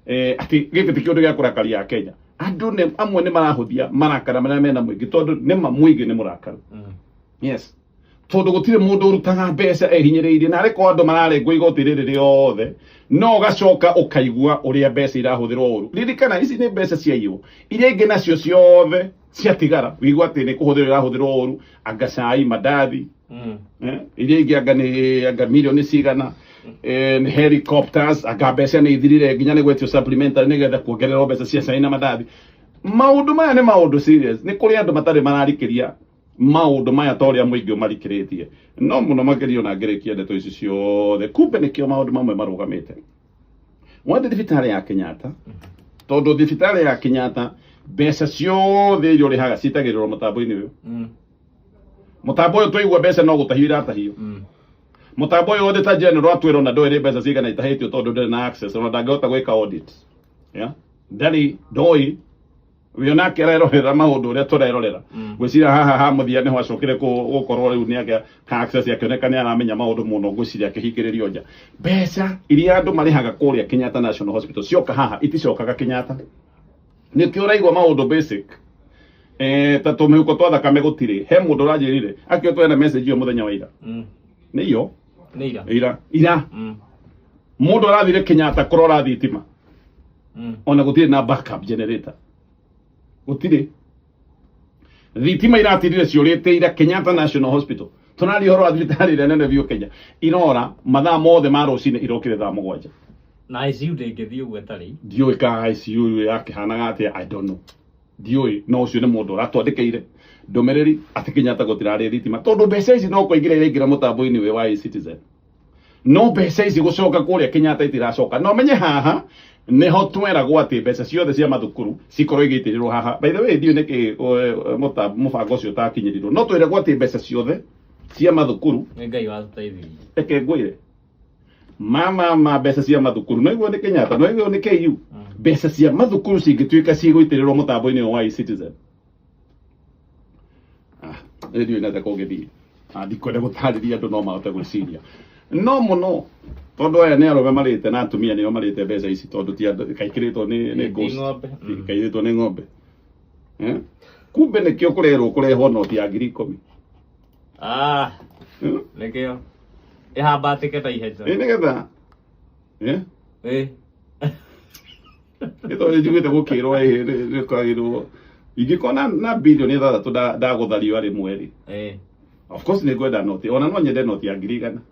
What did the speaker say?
Atĩ gĩkĩ ti kĩũndũ gĩa kũrakaria Akenya. Andũ nĩ amwe nĩ marahũthia marakara marĩa mena mũingĩ, tondũ nĩma mũingĩ nĩ mũrakaru. Yes, tondũ gũtirĩ mũndũ ũrutaga mbeca ehinyĩrĩirie, na arĩkorwo andũ mararengwo igoti rĩrĩ rĩothe, no ũgacoka ũkaigua ũrĩa mbeca irahũthĩrwo ũru. Ririkana ici nĩ mbeca ciaiywo, iria ingĩ nacio ciothe ciatigara wĩigua atĩ nĩ kũhũthĩrwo irahũthĩrwo ũru, anga cai, mandathi, iria ingĩ anga nĩ anga milioni cigana, nĩ helicopters, anga mbeca nĩ ithirire nginya nĩ gwetio supplementary nĩgetha kuongererwo mbeca cia cai na mandathi. Maũndũ maya nĩ maũndũ serious. Nĩ kũrĩ andũ matarĩ mararikĩria maũndũ maya ta ũrĩa mũingĩ ũmarikĩrĩtie, no mũno makĩria ona ngĩrĩkia ndeto ici ciothe, kumbe nĩkĩo maũndũ mamwe marũgamĩte. Wathiĩ thibitarĩ ya Kenyatta, tondũ thibitarĩ ya Kenyatta mbeca ciothe iria ũrĩhaga citagĩrĩrwo mũtambo-inĩ ũyũ. Mũtambo ũyũ twaigua mbeca no gũtahio iratahio. Mũtambo ũyũ auditor general atwĩra ona ndoĩ nĩ mbeca cigana itahĩtio, tondũ ndarĩ na access, ona ndangĩhota gwĩka audit. Yeah? Ndarĩ, ndoĩ we onake arerorera maũndũ ũrĩa tũrerorera. Ngwĩciria haha ha mũthia nĩho acokire gũkorwo rĩu nĩ agĩa ka access, akĩoneka nĩ aramenya maũndũ mũno. Ngwĩciria akĩhingĩrĩrio nja. Mbeca iria andũ marĩhaga kũrĩa Kenyatta National Hospital cioka haha iticokaga Kenyatta. Nĩkĩo ũraigua maũndũ basic ta tũmĩhuko twa thakame gũtirĩ. He mũndũ ũranjĩrire akĩo twena message ĩyo mũthenya wa ira. Nĩ iyo. Nĩ ira. Ira ira. Mũndũ arathire Kenyatta kũrora thitima, ona gũtirĩ na backup generator, gũtirĩ thitima. Iratirire ciũrĩte ira Kenyatta National Hospital. Tũraria ũhoro wa thibitarĩ ĩrĩa nene biũ Kenya. Irora mathaa mothe ma rũcinĩ, irokire thaa 7. Na ICU ndĩngĩthiĩ ũguo ĩtarĩ. Ndiũĩ ka ICU yakĩhanaga atĩa, I don't know, ndiũĩ. No ũcio nĩ mũndũ ũratwandĩkĩire ndũmĩrĩri atĩ Kenyatta gũtirarĩ thitima, tondũ mbeca ici no kũingĩra iraingĩra mũtambo-inĩ ũyũ wa eCitizen, no mbeca ici gũcoka kũrĩa Kenyatta itiracoka. No menye haha niho tweragwo atĩ mbeca ciothe cia mathukuru cikorwo igĩitĩrĩrwo haha. By the way, ndiũĩ nĩkĩ mũbango ũcio ũtakinyĩrirwo, no tweragwo atĩ mbeca ciothe cia mathukuru. Nĩ Ngai watũteithirie. Reke ngwĩre, ma ma mbeca cia mathukuru no iguo nĩ Kenyatta, no iguo nĩ KU. Mbeca cia mathukuru cingĩtuĩka cigũitĩrĩrwo mũtambo-inĩ ũyũ wa eCitizen, ndiũĩ nate kũngĩthiĩ. Ndikwenda gũtarĩria, andũ no mahote gwĩciria, no mũno tondũ aya nĩ arũme marĩte na atumia nĩo marĩte mbeca ici, tondũ ti andũ kaikĩrĩtwo nĩ Ti ghost. ng'ombe. Kairĩtwo nĩ ng'ombe. Eh? Kumbe nĩkĩo kũrerwo kũrehwo noti ya 10,000. Ah, Eh? nĩkĩo ĩhambatĩke ta ihenya. Ĩ nĩgetha, eh? Ĩ. Nĩ tondũ njiguĩte gũkĩrwo nĩkwagĩrwo ingĩkorwo na bilioni 6 ndagũthario arĩ mweri. Of course nĩ ngwenda noti, ona no nyende noti ya 100,000.